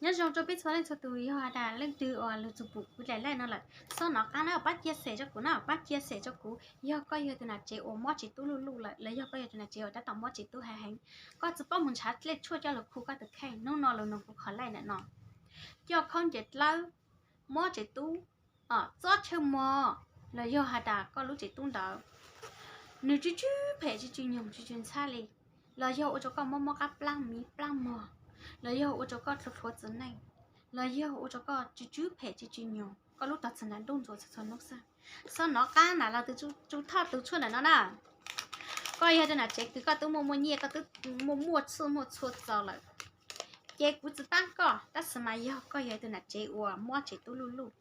Nyob zoo rau peb txhua leej txhua tus, yog has tas leej twg uas lug txug pum kuv daim live no lawm, txhob nov qab na, pab cia xem rau kuv na, pab cia xem rau kuv. Yog koj yog tus nam tsev uas mob tsev tub luj luj lawm, los yog koj yog tus nam tsev uas tab tom mob tsev tub heev heev, koj tsi paub moog nrhav dlej tshuaj coj lug khu koj tus kheej, hnub no lug noog kuv qhov live ntawm no. Coj khaub ncaws dlawb, mob tsev tub, txob chaw mos, los yog has tas koj lub tsev tub ntawd nwg tsw tsw phem tsw tsw nyoog tsw tsw ntxhab li, los yog ua rau koj mob mob qab plaab miv plaab mog, los yog ua rau koj dhluav dhluav txiv neej, los yog ua rau koj tsw tsw phem tsw tsw nyoog, koj lub tog txhas nrag ntuj ntxuav txhua txhua nub xwb, txhob nov qab na, los tug tsu thoj tug tshuaj ntawm no na. Koj yog tus nam tsev kws koj tub muaj muaj nyiaj, koj tub muaj muaj txhua muaj txhua txaus lawm, ces kuv tsi paab koj, tab sis mas yog koj yog tus nam tsev uas mob tsev tub luj luj,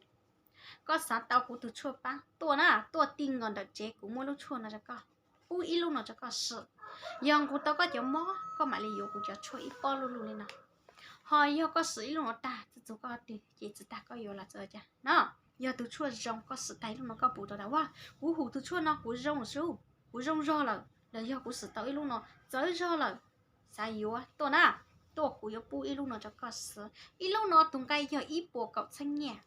koj xav tau kuv tug tshuaj paab tuaj na, tuaj ti nkaus ntawm tsev, kuv muab lub tshuaj no rau koj, pub ib lub no rau koj swm. Yog nqus tau koj cov mob, koj mam li yuav kuv cov tshuaj ib pob luj luj li no. Ho yog koj swm ib lub no tag, tsi txug koj twg ces tsi tas koj yuav los txawv cas no. Yog tug tshuaj zoo, koj swm tag ib lub no koj pum rau tas, ua, kuv hum tug tshuaj no kuv zoo sub, kuv zoo zog lawm, los yog kuv swm tau ib lub no txawv zog lawm, xav yuav tuaj na, tuaj kuv yuav pub ib lub no rau koj xwb. Ib lub no tus nqi yog ib puas kaum txheeb nyiaj,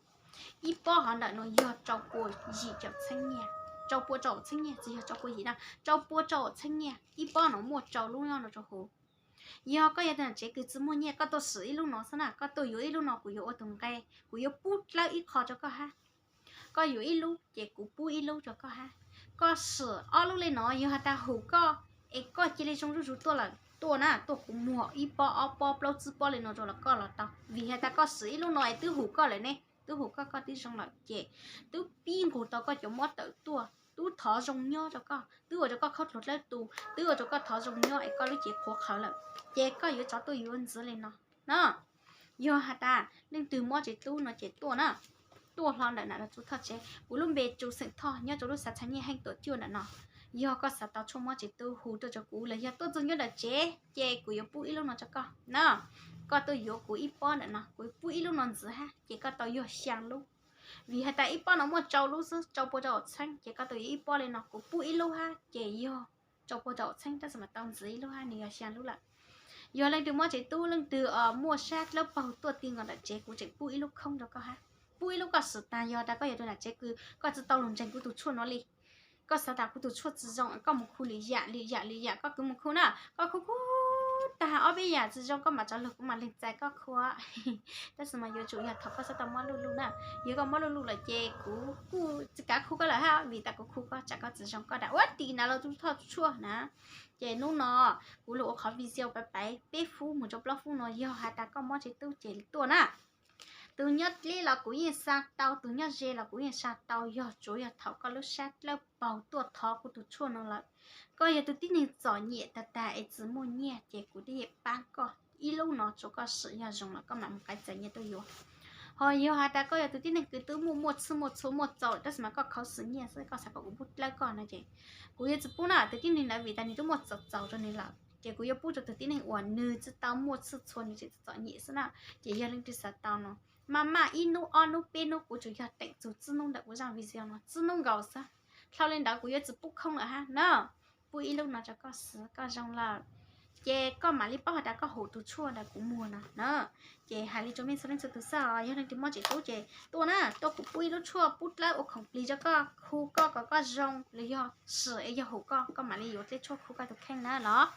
ib pob hov ntawm no yog rau puas yim caum txheeb nyiaj, rau puas rau caum txheeb nyiaj, tsis yog rau puas yim na, rau puas rau caum txheeb nyiaj, ib pob no muaj rau lub nyob no rau huv. Yog koj yog tus nam tsev kws tsi muaj nyiaj, koj tuaj swm ib lub no xwb na, koj tuaj yuav ib lub no kuv yuav ua tus nqi, kuv yuav pub dlawb ib qho rau koj hab. Koj yuav ib lub ces kuv pub ib lub rau koj hab. Koj swm ob lub li no, yog has tas hum koj es koj cia li zoo zuj zus tuaj lawm, tuaj na, tuaj kuv muag ib pob ob pob plaub tsib pob li no rau los koj los tau, vim has tas koj swm ib lub no es twb hum koj lawm ne, twb hum koj, koj twb zoo lawm ces twb pib nqus tau koj cov mob tawm tuaj, twb thov zoo nyob rau koj, twb ua rau koj khaub dluag dlawb tu, twb ua rau koj thov zoo nyob es koj lub cev qhuav qhawv lawm, ces koj yuav tsum tuaj yuav ntxiv li no na. Yog has tas leej twg mob tsev tub no ces tuaj na, tuaj hlo ntawm nam los tsu thoj tsev, kuv lub npe Tsu xeem Thoj nyob rau lub xav txha nyiaj heej tuam cuaj ntawm no. Yog koj xav tau tshuaj mob tsev tub hu tuaj rau kuv los yog tuaj txug nyob ntawm tsev ces kuv yuav pub ib lub no rau koj na. Koj tuaj yuav kuv ib pob ntawm no, kuv pub ib lub no ntxiv hab ces koj tau yog xyaa lub. Vim has tas ib pob no muaj rau lub xwb, rau puas rau caum txheeb, ces koj tau yuav ib pob li no, kuv pub ib lub hab ces yog rau puas rau caum txheeb, tab sis mas tau ntxiv ib lub hab, nws yog xyaa lub lawm. Yog leej twg mob tsev tub, leej twg uas muaj sab dlawb paug tuaj ti nkaus ntawm tsev, kuv tseem pub ib lub khoob rau koj hab. Pub ib lub koj swm tag, yog tas koj yog tus nam tsev kws koj tsi tau lug ntseeg kuv tus tshuaj no li, koj xav tas kuv tus tshuaj tsi zoo, koj mus khu lwm yam lwm yam lwm yam, koj kwv mus khu na, koj khu khu tag ob peb yam tsi zoo koj mam rov lug kuv mam leeg txais koj khu. Tab sis mas yuav tsum yog thaum koj xav tau mob luj luj na. Yog koj mob luj luj lawm ces kuv kuj tsi kav khu koj lawm hab, vim tas kuv khu koj tsam koj tsi zoo koj dam ua tim nav los tub thoj tshuaj na. Ces hnub no kuv lug ua qhov video paiv paiv peb fub mus rau plaub fub no, yog has tas koj mob tsev tub ces tuaj na. Tus nyob dleb los kuv yeej xa tau, tus nyob ze los kuv yeej xa tau, yog tsuav yog thaum koj lub sab dlawb paug tuaj thov kuv tus tshuaj no lawm. Koj yog tus tib neeg txom nyem tag tag es tsi muaj nyiaj ces kuv tib yeej pab koj ib lub no, tsuav koj swm yog zoo los koj mam mus qaiv txais nyiaj tuaj yuav. Ho yog has tas koj yog tus tib neeg kws twb muaj muaj txhij muaj txhua muaj txaus lawm tab sis mas koj khauv xwm nyiaj xwb, koj xav kom kuv pub dlawb koj no ces kuv yuav tsi pub na. Tus tib neeg ntawd vim tas nws twb muaj txaus txaus rau nws lawm, ces kuv yuav pub rau tus tib neeg uas nws tsi tau muaj txhij txhua, nws tseem txom nyem xwb na. Ces yog leej twg xav tau no, maj maj ib hnub ob hnub peb hnub, kuv tsuas yog teem txug txij hnub ntawm kuv zaj video no txij hnub nkaus xwb. Dlhau li ntawd kuv yuav tsi pub khoob lawm hab na. Pub ib lub no rau koj xwb, koj zoo lawm ces koj mam li paub has tas koj hum tus tshuaj ntawm kuv muag no na. Ces hais li rau mej txhua leej txhua tus xwb os, yog leej twg mob tsev tub ces tuaj na, tuaj kuv pub ib lub tshuaj pub dlawb ua khoom plig rau koj, khu koj kom koj zoo, los yog swm es yog hum koj, koj mam li yuav dlej tshuaj khu koj tus kheej na los.